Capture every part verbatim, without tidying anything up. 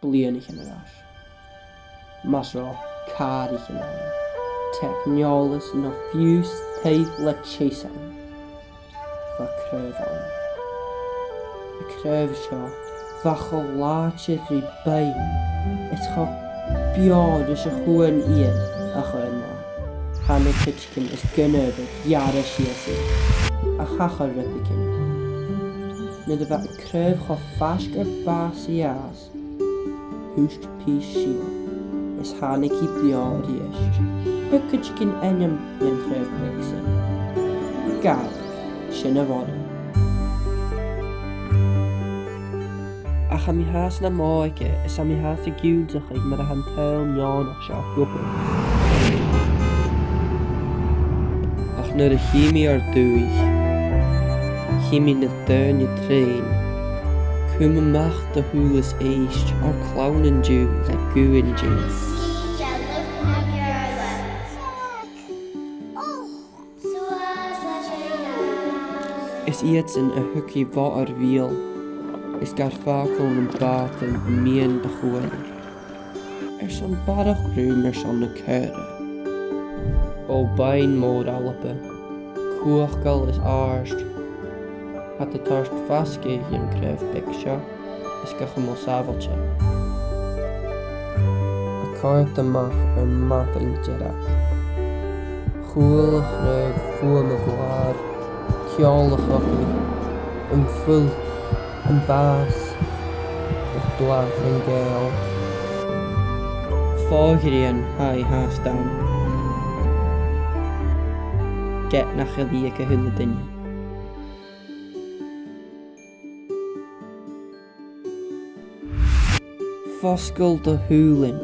Bliadhnaichean air ais. Mas robh càraichean ann, teicneòlas no fiù 's taigh le teas ann, bha craobh ann. An craobh seo, bha e cho làidir ri beinn, is cho beò ris a' chuan iad a' chuimhneachadh. Thàinig cuideigin is gun obair ghearradh sìos i, a thachair rudeigin. Nuair a bha an craobh cho faisg air bàs a dh'fhàs, thuit pìos sìos, is thàinig i beò a-rithist. Thug cuideigin ainm dhan chraobh bheag sin. Gad, sin a bh' oirre. Ach tha mi fhathast nam òige, is tha mi fhathast ag ionnsachadh mar a tha an t-saoghal neònach seo ag obair. Ach nuair a chì mi ar dùthaich, chì mi na daoine treun, cùm a-mach do shùil is èist ar clann an-diugh le guth an-diugh. Is iadsan a thug i bho ar beul, is gar fàgail nam bàta am miann a' chuain. Airson barrachd rùim airson na caora. Ò, beinn mòr Alba, cumhachdail is àrd, tha iad a' toirt fasgadh dhan chraobh bheag seo is gach a bheil sàbhailte. A' còrdadh a-mach air madainn dearg. Chuala a' chraobh fuaim a' ghlàir, ceòl a' chogaidh, am fuil, am bàs, is blas nan gàl. Fo ghrian tha i fhathast ann. Ged nach eil i aig a h-uile duine. Fosgail do shùilean.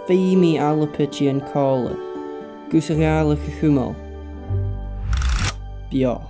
Feumaidh Alba tighinn còmhla, gus a' Ghàidhlig a chumail beò.